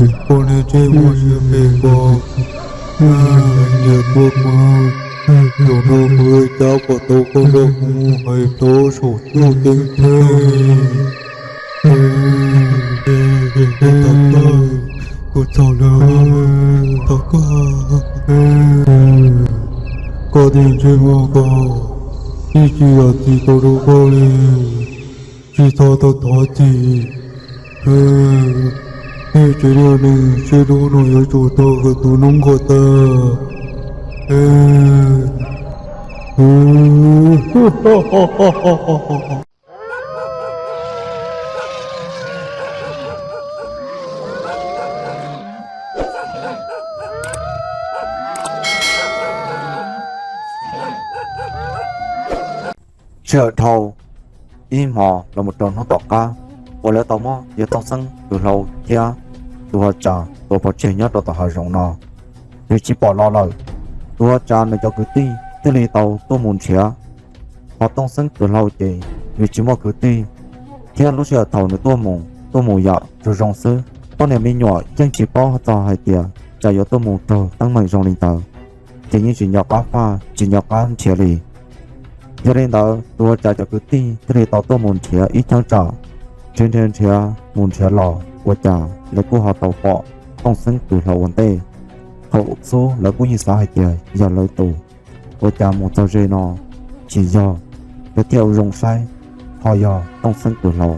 Koj niag ntsej muag siab phem ko, niag tuag mas, zaum no kuv yuav cab kom tau koj nrog kuv mus hais plaub saum cuaj ceeb tsheej. Thov koj, kuv txhaum lawm, thov koj. Koj niag ntsej muag ko, yeej tsis zam txim tau rau koj li, tsis txhob tau thov txim. Peb tsev liaj nws seb hnub no yuav tsum tag kom tus noob nqos tag. Sij hawm dhau ib hmo los mus rau hnub tom qab uas lawv tau muab yawg Tooj Xeeb tus hlau thiab tus hauv tsav tua pov tseg nyob rau tom hav zoov no, nws tsis pom los lawm. Tus hauv tsav nws cov kwv tij thiaj li tau tuaj mus nrhiav, ho Tooj Xeeb tus hlau ces nws tsis muaj kwv tij, thiab lub sij hawm thaum nws tuaj mus, tuaj mus yam zoo zoo xwb. Poj niam me nyuam yeej tsis paub txog hais tias tsam yuav tuaj mus raug teeb meem zoo li ntawd, ces yeej tsis nco qab faj tsis nco qab nrhiav li. Yog li ntawd tus hauv tsav cov kwv tij thiaj li tau tuaj mus nrhiav ib cheeb tsam, nrhiav nrhiav nrhiav mus nrhiav los ua cas lawv kuj ho tau pom Tooj Xeeb tus hlau ua ntej. Thaum xub lawv kuj yeej xav hais tias yog lawv tus, ua cas mus txog ze no tsis yog, lawv thiaj ua zoo saib, ho yog Tooj Xeeb tus hlau.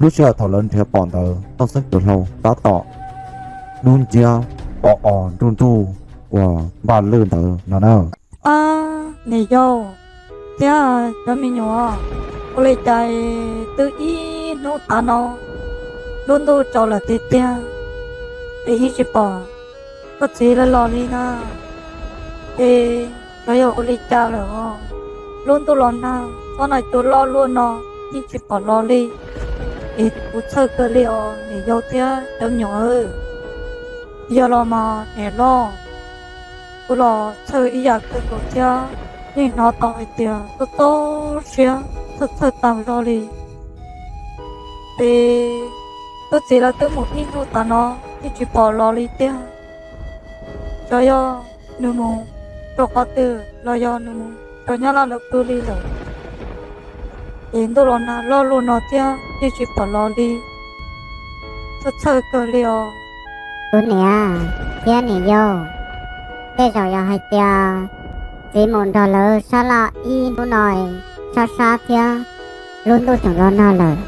Lub sij hawm thaum lawv nrhiav pom ntawd Tooj Xeeb tus hlau tab tom dub nciab o o nruj nruj uas npaj lwj ntawd no na. Ab, niam yau thiab cov me nyuam, ua li cas twb ib hnub tav no lub ntuj tsaus lawm tiag tiag es yeej tsis pom koj txiv lawv los li na. Es xyov yog ua li cas lawm os, lub ntuj los nag, txhob nag cua loj luaj no yeej tsis pom los li. Es kuv txhawj kawg li os niam yau thiab cov me nyuam. Yog los mas niam loj, kuv los txhawj ib yam kawg nkaus thiab, yeej hnov tau hais tias txaus txaus siab, txhawj txhawj tag zog li. Es koj txiv lawv twb mus ib hnub tas no yeej tsis pom los li tiag. Xyov yog nws mus rau qhov twg los yog nws mus rau Nyab Laj lawv pw li lawm. Es ntuj los nag loj luaj no thiab yeej tsis pom los li. Txhawj txhawj kawg li os. Kuv niam thiab niam yau, tej zaum yog hais tias txiv mus nrog lawv sab laj ib hnub no sab sab thiab lub ntuj tseem los nag lawm,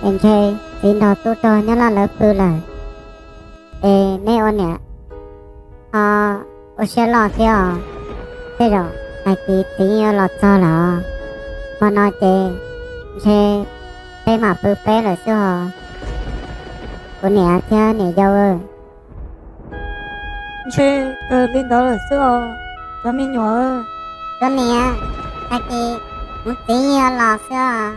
es ntshe txiv nrog tub rog Nyab Laj lawv pw lawm. Es neb ua niam ho ua siab loj thiab os. Tej zaum tag kis txiv yuav los txog lawm os. Hmo no ces ntshe peb mam pw peb lawm xwb os, kuv niam thiab niam yau. Ntshe kawg li ntawd lawm xwb os, cov me nyuam. Kuv niam, tag kis kuv txiv yuav los xwb os.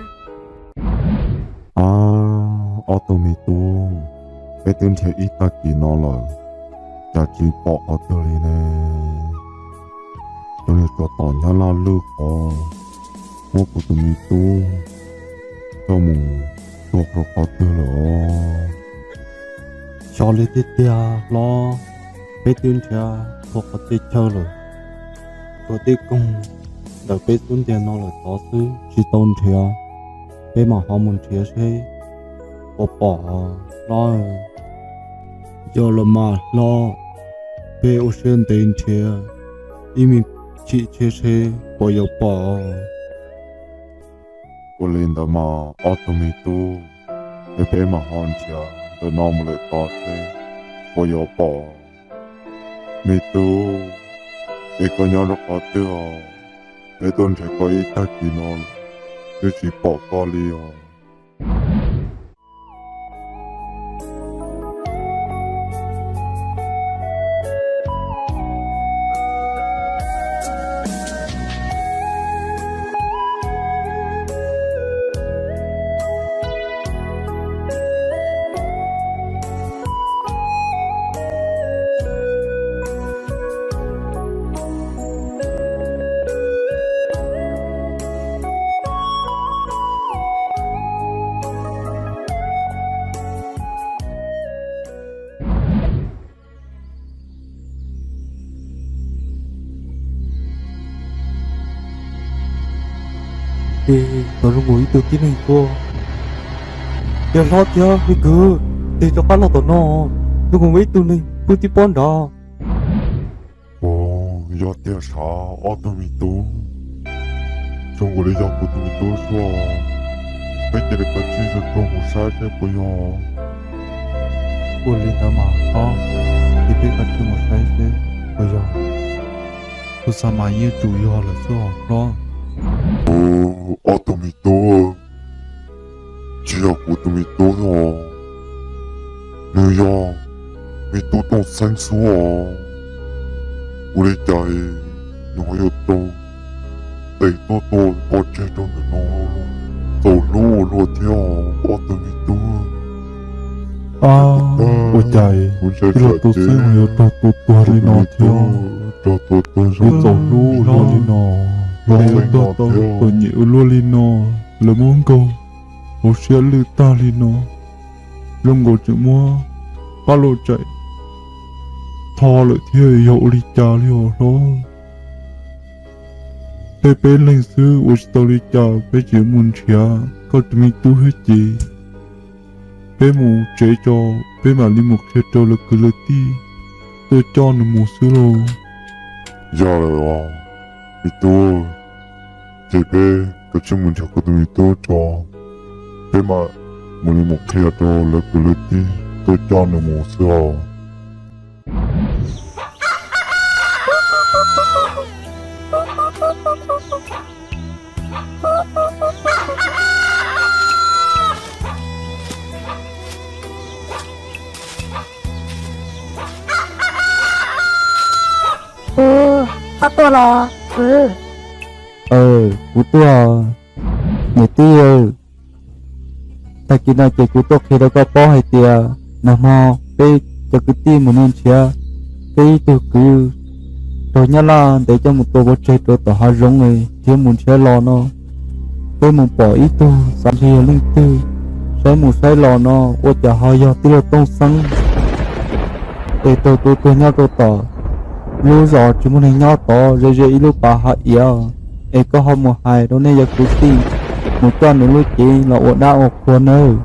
Ab, ob tug me tub, peb twb nrhiav ib tag kis no lawm, cas tsis pom qhov twg li ne? Cov niag tsov tom Nyab Laj lwj qhov muab kuv tus me tub coj mus tua rau qhov twg lawm os? Xyov li tiag tiag hlob, peb twb nrhiav txhua qhov txhia chaw lawm, tshuav tej koog ntawm peb xub ntiag no lawm tod xwb tsis tau nrhiav. Peb mam ho mus nrhiav seb puas pom hlob. Yog los mas hlob, peb ua siab ntev nrhiav ib me chim tshiab seb puas yuav pom. Ua li ntawd mas ob tug me tub, es peb mam ho nrhiav ntawm no mus lawm tod seb puas yuav pom. Me tub, es koj nyob rau qhov twg os? Peb tuaj nrhiav koj ib tag kis no twb tsis pom koj li os. Ces tau zoo nkaus ib tug tib neeg tuaj. Yog hlob thiab me kwv, tig rov qab los tom no, zoo nkaus ib tug neeg pw tib pob nrad. Yog tiag sav ob tug me tub, zoo nkaus li yog kuv tus me tub xwb. Peb cia li kav tsij zog tuaj mus saib seb puas yog. Ua li ntawd mas hlob, ces peb kav tsij mus saib seb puas yog. Kuv xav mas yeej tsum yog lawm xwb os hlob. Ob tug me tub, tsis yog kuv tus me tub os, nws yog me tub Tooj Xeeb xwb os. Ua li cas nws ho yuav tau tes tuaj tua pov tseg rau ntawm no, txaus hlub ua luaj thiab ob tug me tub. Ua cas tij laug Tooj Xeeb ho yuav raug tua tuag li no thiab? Yuav txaus hlub ua luaj li no, yuav tuag tau txom nyem ua luaj li no, lawv muab nkaug hauv siab lwj tag li no, zoo nkaus tseem muab pab luam tsaim tho lawm thiab, yog ua li cas li os hlob? Peb peb leeg xwb ua tsis tau li cas, peb tseem mus nrhiav koj tus me tub thiab ces peb mus tsev tso, peb mam li mus qhia rau lawv kwv lawv tij tuaj coj nws mus xwb lauj. Yog lawm os me tub, ces peb kav tsij mus nrhiav kuv tus me tub tso, peb mam mus li mus qhia rau lawv kwv lawv tij tuaj coj nws mus xwb os. Kuv, koj tuaj los kwv? Kuv tuaj. Niam tij, tag kis no ces kuv tuaj qhia rau koj paub hais tias nag hmo peb cov kwv tij mus nrhiav peb ib tug kwv raug Nyab Laj ntes coj mus tua pov tseg rau tom hav zoov thiab mus nrhiav los no, peb mus pom ib tug xav ntshe yog leej twg, saib mus saib los no ua cas ho yog tij laug Tooj Xeeb. Es raug tua tuag nyob rau tom lub zos tsis muaj neeg nyob tod ze ze ib lub pas hav iav. Es koj ho mus hais rau nej cov kwv tij mus coj nws lub cev los ua dab ua qhua nawb.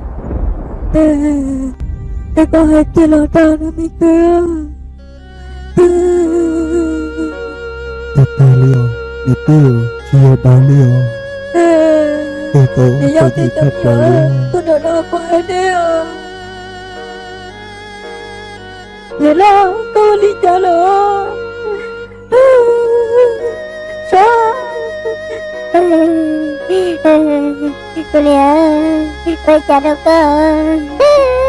Koj hais tiag los dag no me kwv? Tiag tiag li os niam tij, tsis yog dag li os. Tiag tau, yog tiag tau li os. Niam loj, koj ua li cas lawm? Sav, kuv niam, ua li cas rau koj,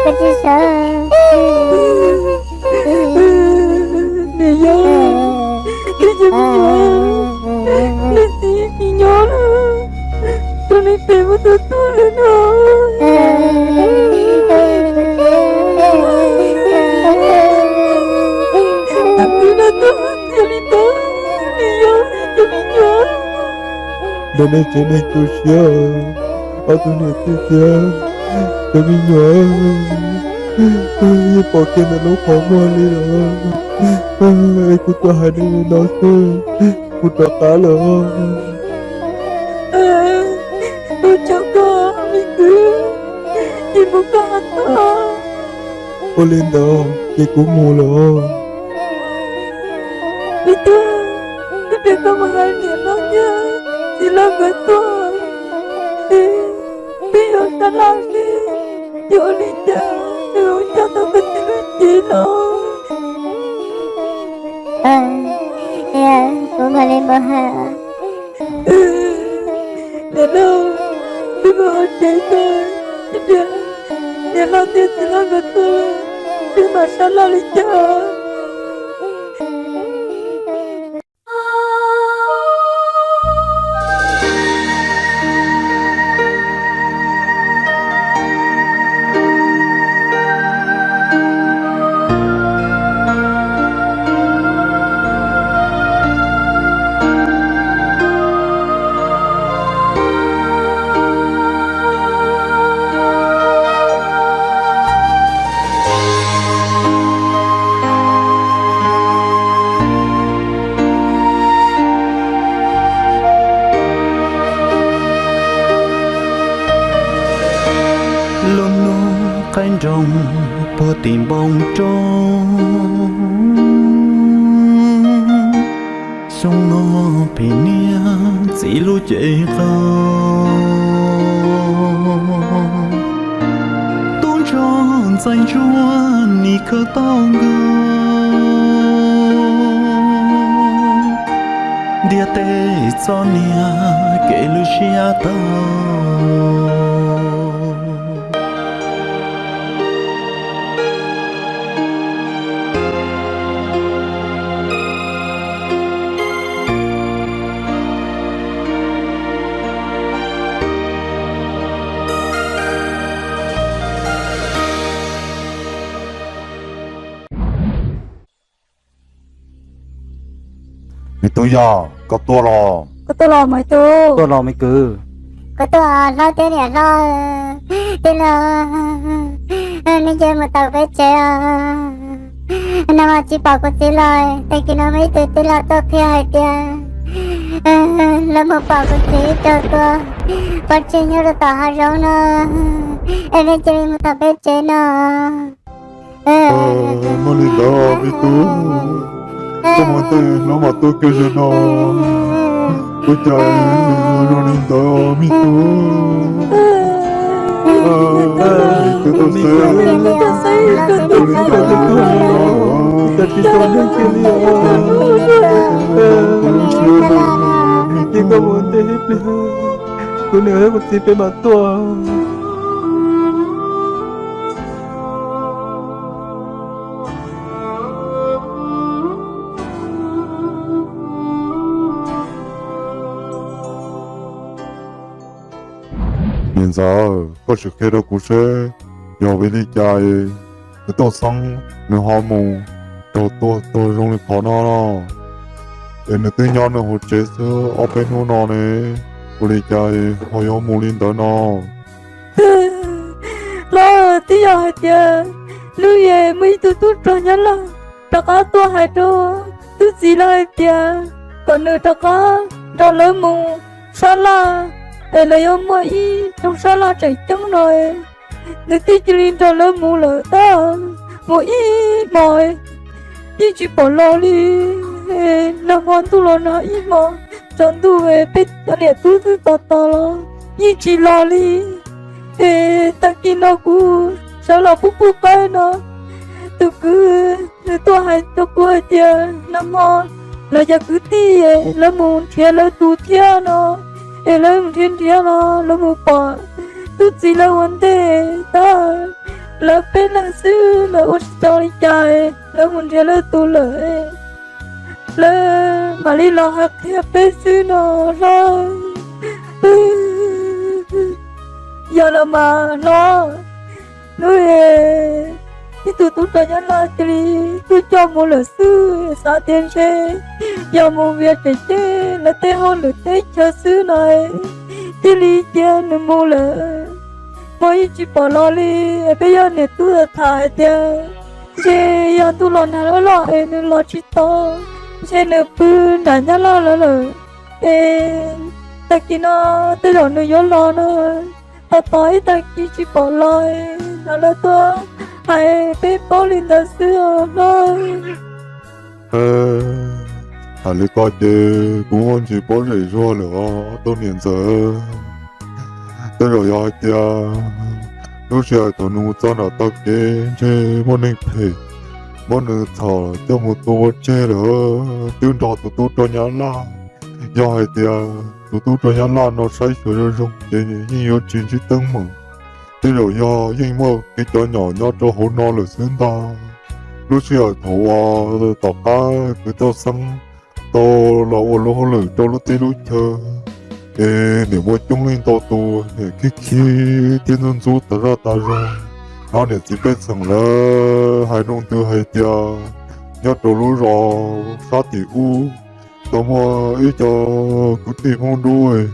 koj tsis sawv? Niam yau, koj tsis nyob, leej txiv tsis nyob lawm, rau leej twg muab tua tuag lawm no. Tus kwv no tuag tiag li ntawd, niam yau, tus me nyuam. Ntawm nej tsev neeg tu siab, ob tug niam tij thiab cov me nyuam, yeej pom kiag ntawm lub qhov muag li lawm. Es kuv tuaj hais nej li no xwb, kuv rov qab lawm. Kuv coj koj me kwv, cia mus koj hais tau. Ua li ntawd ces kuv mus lawm. Peb tuaj, peb tuaj mus hais niam loj thiab txiv loj nkawd tuaj, peb yuav sab laj seb yog ua li cas nws coj tau koj txiv lub cev los. Kuv mam li mus hais. Niam loj, peb mus ua tsev, niam loj thiab txiv loj nkawd tuaj, peb mam sab laj li cas. Roob puag tim npoo roob, xyoo no phim niaj txiv lub cev qaug. Tub ntsuag ntxais ntsuag nim khawb tau nkawd, ntiaj teb txom nyem kev lwj siab tag. Me tub yog koj tuaj los? Koj tuaj los me tub? Tuaj los me kwv. Koj tuaj hlob thiab niam hlob, tej no nej cia li mus tau peb tsev os. No mas tsis pom kuv txiv los, tag kis no muaj ib tug tij laug tuaj qhia hais tias lawv mus pom kuv txiv raug tua pov tseg nyob rau tom hav zoov no, es nej cia li mus tau peb tsev no. Muaj li ntawd me tub, koj mus ntej hlob mam tuaj kiag no. Ua cas zoo li ntawd me tub? Twb tau xeeb, ua li cas tsis tau neeg kiag li os. Ces koj mus ntej ib pliag, kuv niam thiab kuv txiv peb mam tuaj. Niam ntxawm, koj sim qhia rau kuv seb yog vim li cas es tus Tooj Xeeb nws ho mus raug tua tuag zoo li qhov no no, es nws twb nyob nws hauv tsev xwb ob peb hnub no ne, ua li cas es ho yuav mus li ntawd no? Los twb yog hais tias hnub ib muaj ib tug tub rog Nyab Laj rov qab tuaj hais rau tub txiv lawv hais tias kom nws rov qab nrog lawv mus sab laj, es lawv yuav muaj ib rooj sab laj tseem ceeb no. Nws thiaj cia li nrog lawv mus lawm tab mus ib hmo yeej tsis pom los li. Nag hmo ntuj los nag ib hmo, tsaus ntuj peb cov niam tub twb tos tos los yeej tsis los li. Es tag kis no kuv sawv los pub pub qaib no, tus kwv nws tuaj hais rau kuv hais tias nag hmo lawv cov kwv tij lawv mus nrhiav lawv tus thiab no, es lawv mus nrhiav nrhiav los lawv mus pom tub txiv lawv ua ntej tab lawv peb leeg xwb, lawv ua tsis tau li cas, lawv mus nrhiav lawv tus lawm. Lawv mam li los hais qhia peb xwb no hlob. Yog los mas hlob, hnub ib tug tub rog Nyab Laj cia li tuaj coj mus lawm xwb, xav tias ntshe yog mus vias tseem ceeb lawv tej hauj lwm teb chaws xwb no, thiaj li cia nws mus lawm. Hmo yeej tsis pom los li, peb yog niam tub tham hais tias ntshe yog ntuj los nag loj loj es nws los tsis tau, ntshe nws pw nram Nyab Laj lawm lawm. Es tag kis no tej zaum nws yuav los no, tos tos ib tag kis tsis pom los, los lawv tuaj hais peb paub li ntawd xwb os hlob. Hais li ko ces kuv ntsis paub zem zuag lawm os tus niam ntxawm. Tej zaum yog hais tias lub sij hawm thaum nws mus txog nram taug kev ntshe muaj neeg phem muab nws txhom coj mus tua ua tseg lawm, twb nrog tus tub rog Nyab Laj. Yog hais tias tus tub rog Nyab Laj no saib xyuas zoo zoo ces yeej yuav tsis ntsib teeb meem. Tej zaum yog yeej muaj kev cov nyom nyob rau hauv no lawm xwb ntag. Lub sij hawm thaum uas tom qab kwv Tooj Xeeb tau los ua lub hauj lwm rau lub teb lub chaw, es niam muaj coob leej ntau tus niam khib khib thiab ntxub ntxub tas zaj tas zog, no niam txiv pej xeem lawv hais rau ntws hais tias nyob rau lub zos sab tim ub tau muaj ib co kwv tij Hmoob dub,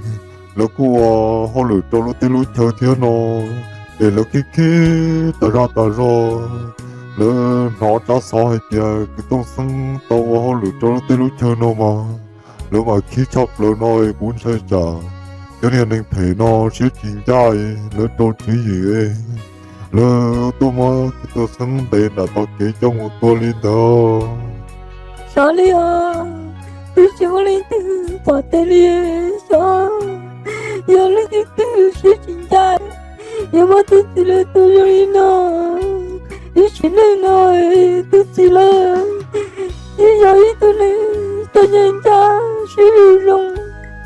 lawv kuj ua hauj lwm rau lub teb lub chaw thiab no, es lawv khib khib tas zaj tas zog. Lawv hnov tsab xov hais tias kwv Tooj Xeeb tau ua hauj lwm rau lub teb lub chaw no mas lawv mam khib tshaj plaws no, kuv ntshai tsam cov niag neeg phem no siab tsis ncaj, lawv rau tswv yim Lawv tuaj muab Tooj Xeeb ntes nram tog kev coj mus tua li ntawd. Xyov li os, twb tsis muaj leej twg pom tes li. Xyov yog leej twg twb sib tsis ncaj, yuav muab tub txiv lawv tua zoo li no. Ib sim neej no tub txiv lawv ib yog ib tug neeg txom nyem ncaj sib zoo,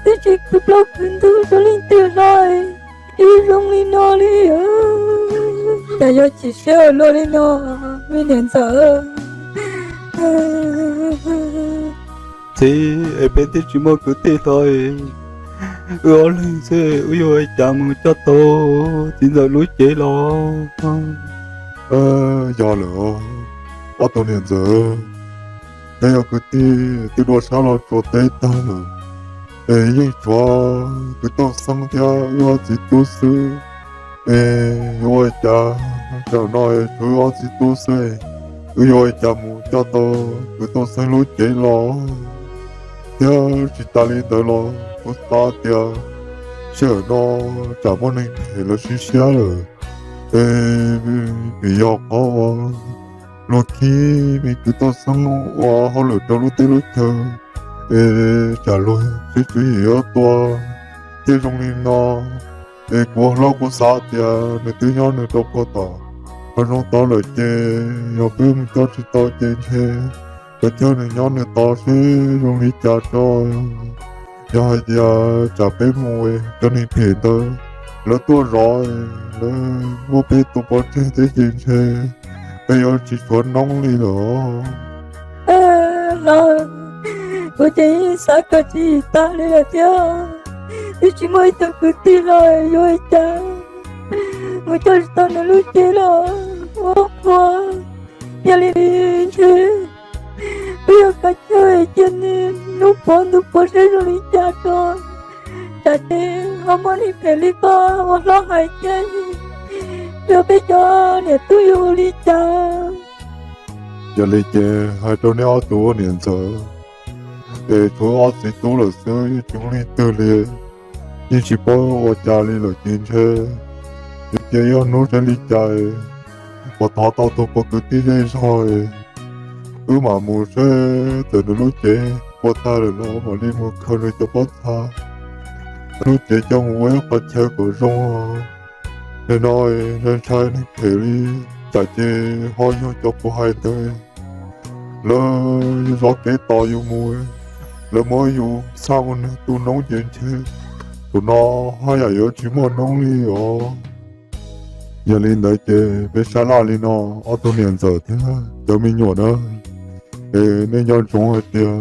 twb tsis khwv plaub khwv ntug rau leej twg hlo, ib zoo li no li. Cas yuav chim siab ua luaj li no, me niam ntxawm. Txiv, es peb twb tsis muaj kwv tij hlo, wb ob leeg xwb, wb yuav ua cas mus coj tau txiv ntxawm lub cev los? Yog lawm, ob tug niam ntxawm, peb yog kwv tij twb dua sab los tsuas teb tag lawm, es yeej tshuav kwv Tooj Xeeb thiab wb ob txiv tub xwb. Es yuav ua cas, tam no tshuav wb ob txiv tub xwb, wb yuav ua cas mus coj tau kwv Tooj Xeeb lub cev los? Thiab tsis tas li ntawd los kuv xav tias sij hawm no tsam muaj neeg phem lawv siv siab lawm, es vim yog qhov uas luag khib me kwv Tooj Xeeb ua hauj lwm rau lub teb lub chaw, es tsam luag sib tswv yim yuav tua thiaj zoo li no. Es kuv hlob kuv xav tias nws twb nyob nws rau puag tom hav zoov tod lawm ces yog peb mus coj tsis tau ces ntshe kav coj nws nyob nws tod seb zoo li cas tso. Yog hais tias tsam peb mus cov neeg phem ntawd lawv tuaj zov, lawv muab peb tua pov tseg thiab ces ntshe peb yuav tsis tshuav noob li lawm. Los, kuv ces yeej xav kom tsis tag li lawm thiab, twb tsis muaj ib tug kwv tij los yuav ua cas mus coj tsis tau nws lub cev los ua qhua. Yog li ntshe peb yuav kav chaw cia nws hnub pov ntu pov seb zoo li cas tso, tsam ces ho muaj neeg phem li koj ua hlob hais thiab, yog peb cov niam tub yuav ua li cas? Yog li ces hais rau neb ob tug ua niam ntxawm, es tshuav ob txiv tub lawm xwb yeej tsis muaj leej twg li, yeej tsis paub ua cas li lawm ces ntshe yuav cia ib ob hnub saib li cas, puas thov tau tus puas kwv tij zej zog, wb mam mus seb txawm nws lub cev ua tag lawm los mam li mus khaws nws cov pob txha, lub cev coj mus ua ib qho chaw kom zoo. Nim no ntshai ntshai neeg phem li, tsam ces ho yog cov kuv hais ntawd lawv zov kev tos yus mus, lawv muab yus xa ua nws tus noob ces ntshe tus no haj yam yuav tsis muaj noob li os. Yog li ntawd ces peb sab laj li no, ob tug niam ntxawm thiab cov me nyuam na, es nej nco ntsoov hais tias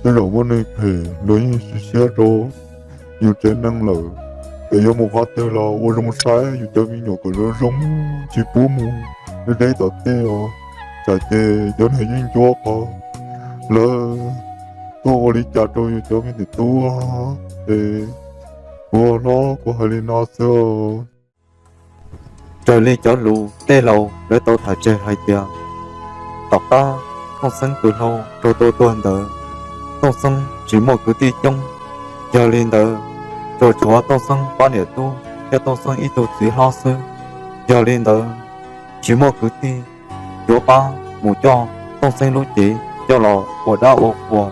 tej zaum muaj neeg phem luag yeej siv siab rau yus tsev neeg lawm, es yuav mus qhov twg los ua zoo saib yus cov me nyuam kom zoo zoo, tsis pub mus deb deb tom tej os, tsam ces cov niag yeeb ncuab qhov lawv tuaj ua li cas rau yus cov me niam tub. Es kuv hlob kuv hais li no xwb. Raws li cov lus tej laus lawv tau tham tseg hais tias, tom qab Tooj Xeeb tus hlau raug tua tuag ntawd, Tooj Xeeb tsis muaj kwv tij coob, yog li ntawd tsuas tshuav Tooj Xeeb pab niam tub thiab Tooj Xeeb ib tug txiv hlob xwb. Yog li ntawd tsis muaj kwv tij yuav pab mus coj Tooj Xeeb lub cev coj los ua dab ua qhua.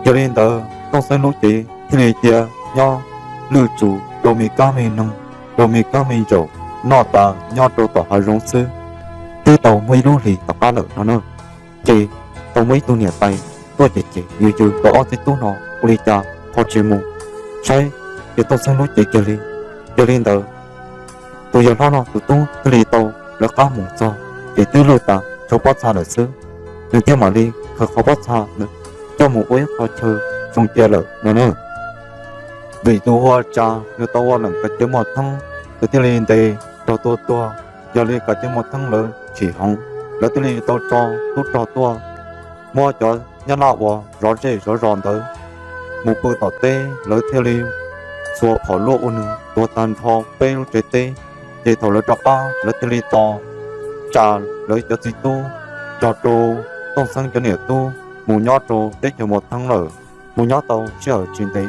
Yog li ntawd Tooj Xeeb lub cev thiaj li cia nyob lwj tsum rau me kab me noog, rau me kab me ntsaum noj tas nyob rau tom hav zoov xwb. Twb tau muaj ib lub hlis tom qab lawm no na, ces tau muaj ib tug niam tais tuaj cem cem yws yws rau ob txiv tub no ua li cas ho tsis mus saib yawg Tooj Xeeb lub cev kiag li. Yog li ntawd tus yawg hlob no tus tub thiaj li tau lawv qab mus txog, ces twb lwj tas tshuav pob txha lawm xwb. Nws thiaj mam li khaws qhov pob txha coj mus ua ib qho chaw zoo cia lawm no na. Vim tus hu ua Tsa nws tau ua leem kav cev muag theeb, nws thiaj li ntes raug tua tuag. Yog li kav cev muag theeb lawv tsim hloov, lawv thiaj li tau tso tub rog tuaj muab cov nyab laj uas zov zej zov zos ntawd mus pw tom teb, lawv thiaj li txhua phom luaj ua nws tuag tag nrho peb lub tsev teb. Ces thaum lawv rov qab lawv thiaj li tos Tsa lawv cov txiv tub nrog rau Tooj Xeeb cov niam tub mus nyob rau teb chaws muag theeb lawm. Mus nyob tau sij hawm tsis ntev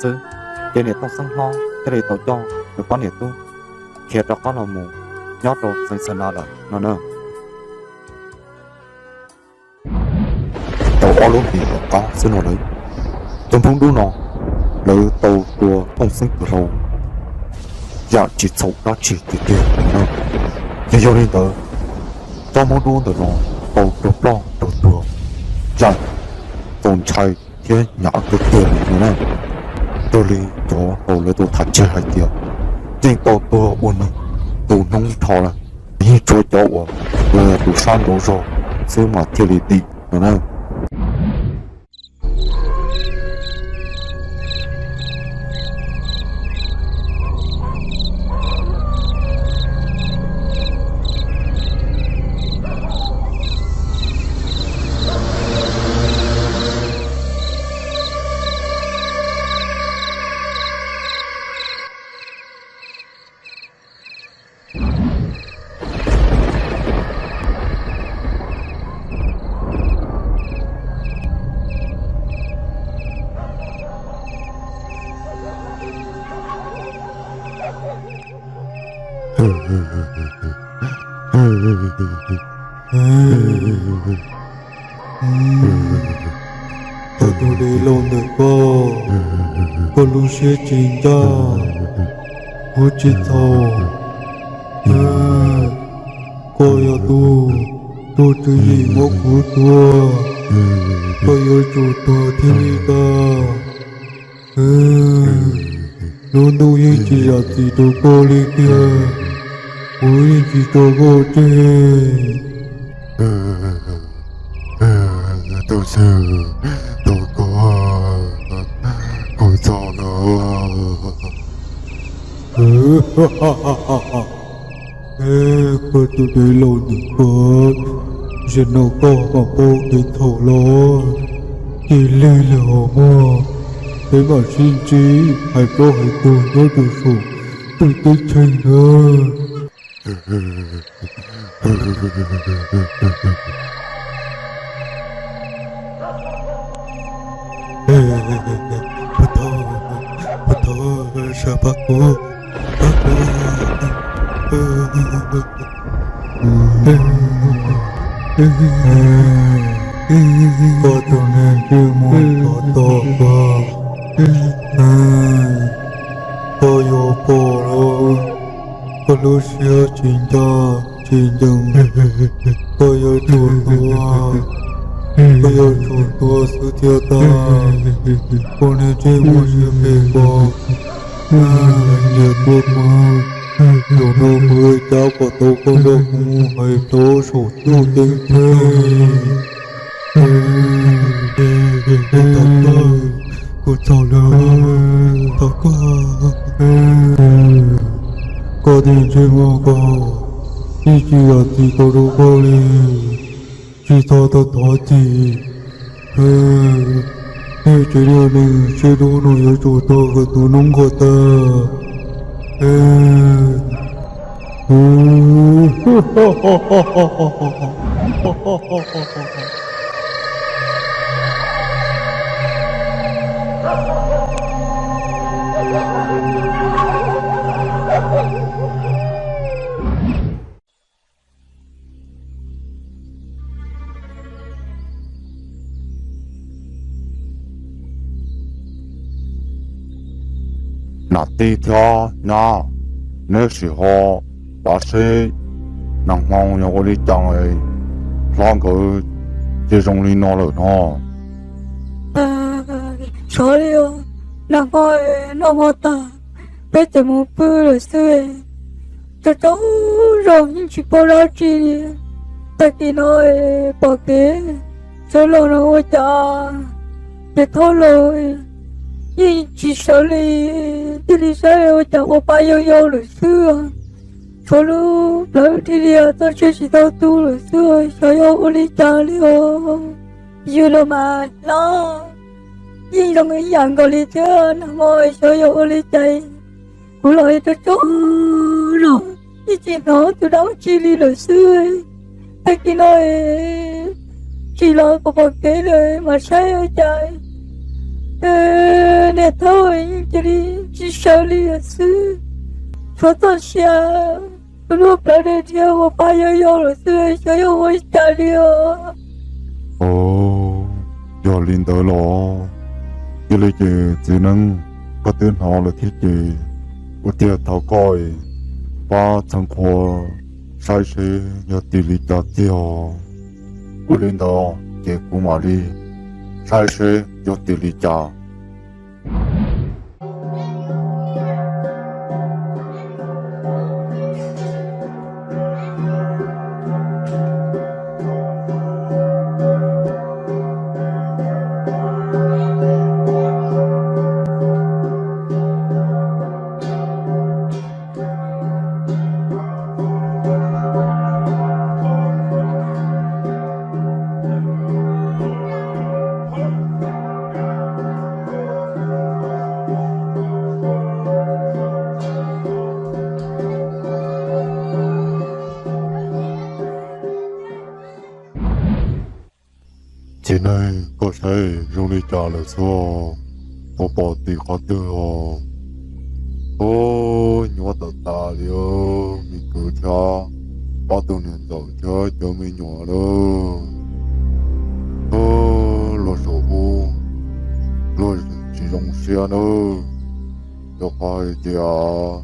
xwb, ces niam Tooj Xeeb hlob thiaj li tau coj nws pab niam tub khiav rov qab los mus. nyob rau Xeev Xas Na lawm no na. Tau ob lub hlis tom qab xwb no lawm, cov Hmoob Dub no lawv tau tua Tooj Xeeb Pwg Hlau yam tsis txhaum dab tsi tiag tiag no na. Yog yog li ntawd, cov Hmoob Dub ntawm no tau raug ploj raug tuag yam txaus ntshai thiab hnyav kawg kiag li no na. Raws li cov laus lawv tus tham tseg hais tias yeej tau tuag ua neeg tu hnub nrho lawm, yeej tshuav cov uas los yog tus sab nraud zog xwb mas thiaj li dim no na. Koj tus dev laus ntawm koj, koj lub siab tsis ncaj, kuv tsis txhaum. Koj yog tus, tus tswv yim muab kuv tua, koj yuav tsum tuag thiaj li tau. Lub ntuj yeej tsis zam txim rau koj li tiag, kuv yeej tsis tso koj tseg. Tus xwb, tus koj, kuv txhaum lawm. Koj tus dev laus ntawm koj, zaum no koj mam paub kev txhaum los, cia li lwm hom muag, peb mam sib ntsib hais plaub hais ntug nyob rau saum twj teb chaws na. Pab thov, pab thov, sawv pab kuv, pab kuv. Koj tus neeg ntsej muag tsov tom koj, koj yuav pom los, koj lub siab tsis ncaj tsis ncees, koj yuav tsum tuag, koj yuav tsum tuag xwb thiaj tau. Koj niag ntsej muag siab phem ko, niag tuaj pw, zaum no kuv cab kom tau koj nrog kuv mus hais plaub saum twj teb chaws. Kuv txhaum lawm, thov koj. Koj tus ntsej muag ko, yeej tsis zam txim tau rau koj li, tsis txhob tau thov txim. Tej tsev neeg siab dub no yuav tsum tuag kom tu noob nqaij tag. Nam tij thiab nyab, neb sim ho pav seb nag hmo yog ua li cas hlob nkawd cia zoo li no lawm no. Txhob li os, nag hmo noj hmo tag, peb tseem mus pw lawm xwb. Tsaug tsaug zog yeej tsis paub dab tsi li. Tag kis no pom kev sawv los no ua cas Pem Thoj los yeej tsis sawv li, thiaj li saib ua cas ua pa yau yau lawm xwb. Tshuav lub plawv dhia dhia txoj sia tsis tau tu lawm xwb, xyov yog ua li cas li os. Yus los mas hlob, yeej zoo ib yam nkaus li thiab, nag hmo xyov yog ua li cas kuv los tsaug tsaug zog, yeej tsis hnov tus dab tsi li lawm xwb. Tag kis no tsim los pom pom kev lawm mas saib ua cas niam Thoj yeej cia li tsis sawv li lawm xwb. Tshuav txoj sia Tus hnub plaws ne thiab ua pab yog yog lawm xwb, xyov yog ua cas li os. Yog li ntawd los, cia li ces txiv neeb, koj twb hnov lawm thiab ces ua tiag thov koj pab txhawb qhua saib seb yog tim li cas tiag os. Ua li ntawd ces kuv mam li saib seb yog tim li cas. Txiv neej, koj saib zoo li cas lawm xwb, puas pom tim qhov twg os? Ub, nyuaj tawm tas li, me kwv thiab ob tug niam ntxawm thiab cov me nyuam lawm. Ub, luag saum ub, luag tsis zoo siab nawb. Rau qhov hais tias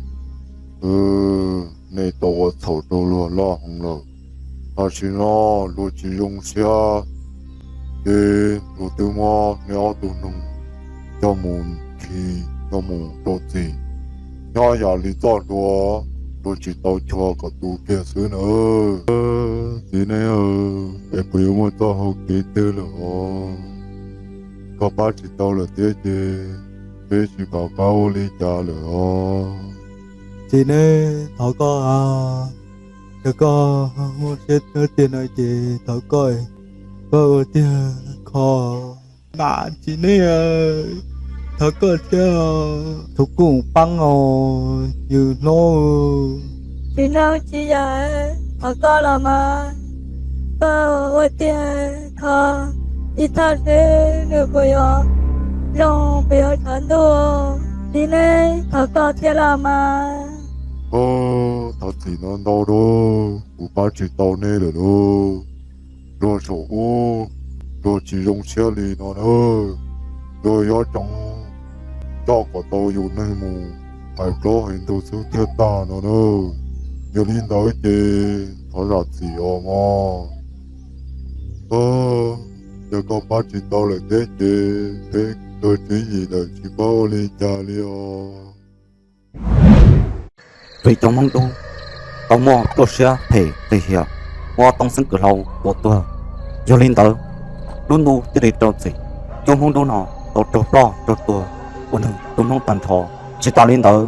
nej tau ua txhaum rau luag loj heev lawm. Tam sim no luag tsis zoo siab, ces luag twb muab nej ob tug noog coj mus khi, coj mus rau txim. Nyob yam li txoj hlua, luag tsis tau chua kom tu kiag xwb na. Txiv neej, es puas yuav muaj txoj hau kev twg lawm os? Koj pab tsis tau lawm thiab ces peb tsis pom qab ua li cas lawm os. Txiv neej, thov koj, yog koj muaj siab tiag no ces thov koj, koj ua tiag kho. Mas txiv neej, thov koj thiab, thov koj paab os, yus hlub. Txiv neej txiv yaig, thov koj los mas, koj ua tiag kho, ib txhia seb nws puas yuav zoo, puas yuav tshav ntuj. Txiv neej, thov koj thiab los mas. Thov txim no ntau dua, kuv pab tsis tau nej lawm lauj. Luag saum ub, luag tsis zoo siab li no na. Luag yuav tsoo coj kom tau yus neeg mus hais plaub hais ntug xwb thiaj tag no na. Yog li ntawd ces thov zam txim os mog. Yog koj pab tsis tau lawm thiab ces peb kawg tswv yim lawm tsis paub ua li cas li os. Vim cov Hmoob Dub tau muaj txoj siab phem lim hiam muab Tooj Xeeb Kwm Hlau tua tuag. Yog li ntawd, lub ntuj thiaj li rau txim, cov Hmoob Dub no tau raug ploj raug tuag ua neeg tu noob tag nrho. Tsis tas li ntawd,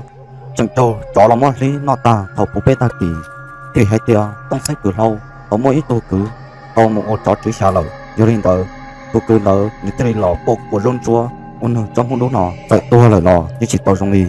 tseem raug tsov los muab hlib noj tag thaum puv peb tag kis. Vim hais tias Tooj Xeeb Kwm Hlau tau muaj ib tug kwv tau mus ua tsov tswv xya lawm. Yog li ntawd, tus kwv ntawd nws thiaj li los quaj quaj zaub ntsuab ua neeg cov Hmoob Dub no txawm tuag lawm los yeej tsis tau zoo li.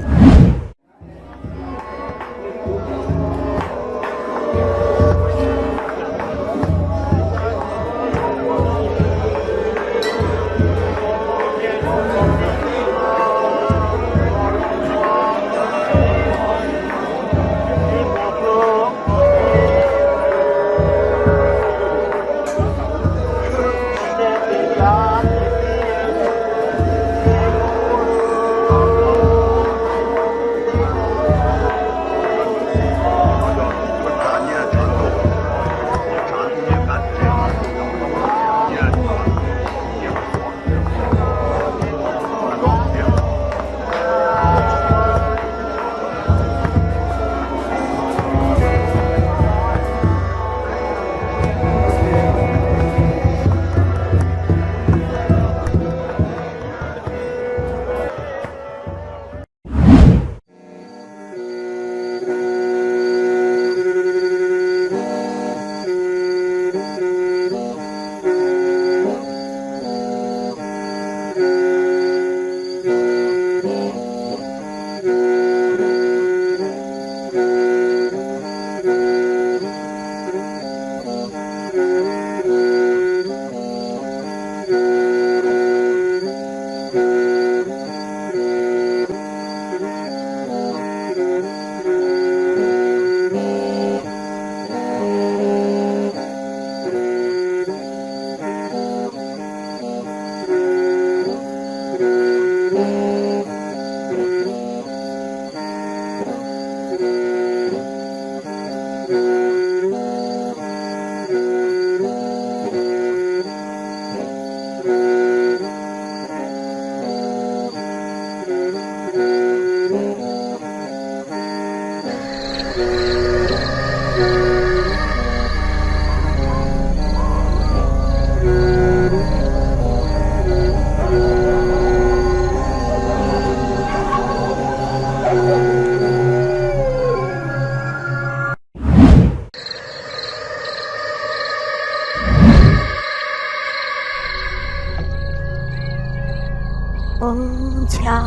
cas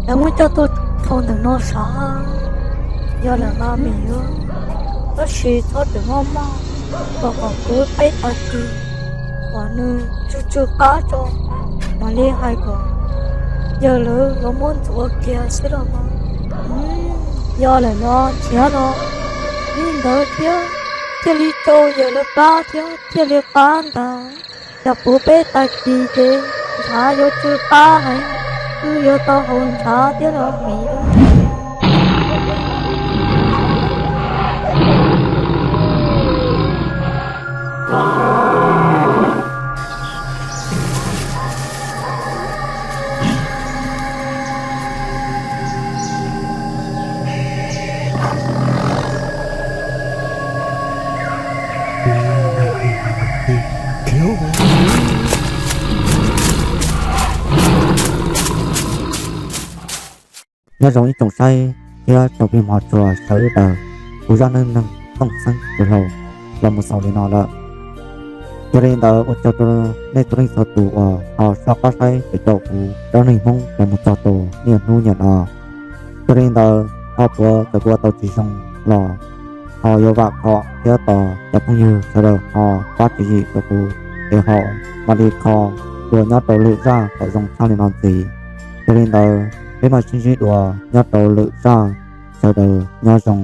lawv muab coj tuaj dhau ntawm no sav. Yog lawm mas mim, tab sis txhob rawm maj maj, kom kom kuv peb tag kis kom nws tsw tsw qab tso mam li hais kom yawg lawv los muab ntxuav kiag xwb los mas. Yog lawm no nrhiav los li ntawd thiab, thiaj li rau yawg lawv pab thiab thiaj li qab ntag. Yog puv peb tag kis ces ntshav yuav tsw qab heev, wb yuav tau haus ntshav thiab los mim. Nyob zoo ib tsoom saib thiab tsoom phooj ywg txhua sawv daws, kuv zaj neej neeg Tooj Xeeb tus hlau los mus xaus li no lawm. Yog li ntawd ua tsaug rau nej txhua leej txhua tus uas ho soj qab saib caum kuv zaj neej Hmoob los mus txog tus niaj hnub niam no. Yog li ntawd ho puas txawm kuv ua tau tsis zoo los ho yuav vam khom thiab tos cov phooj ywg sawv daws ho pab tswv yim rau kuv es ho mam li kho dua nyob rau lwm zaj kom zoo tshaj li no ntxiv. Yog li ntawd peb mam sib ntsib dua nyob rau lwm zaj, sawv daws nyob zoo.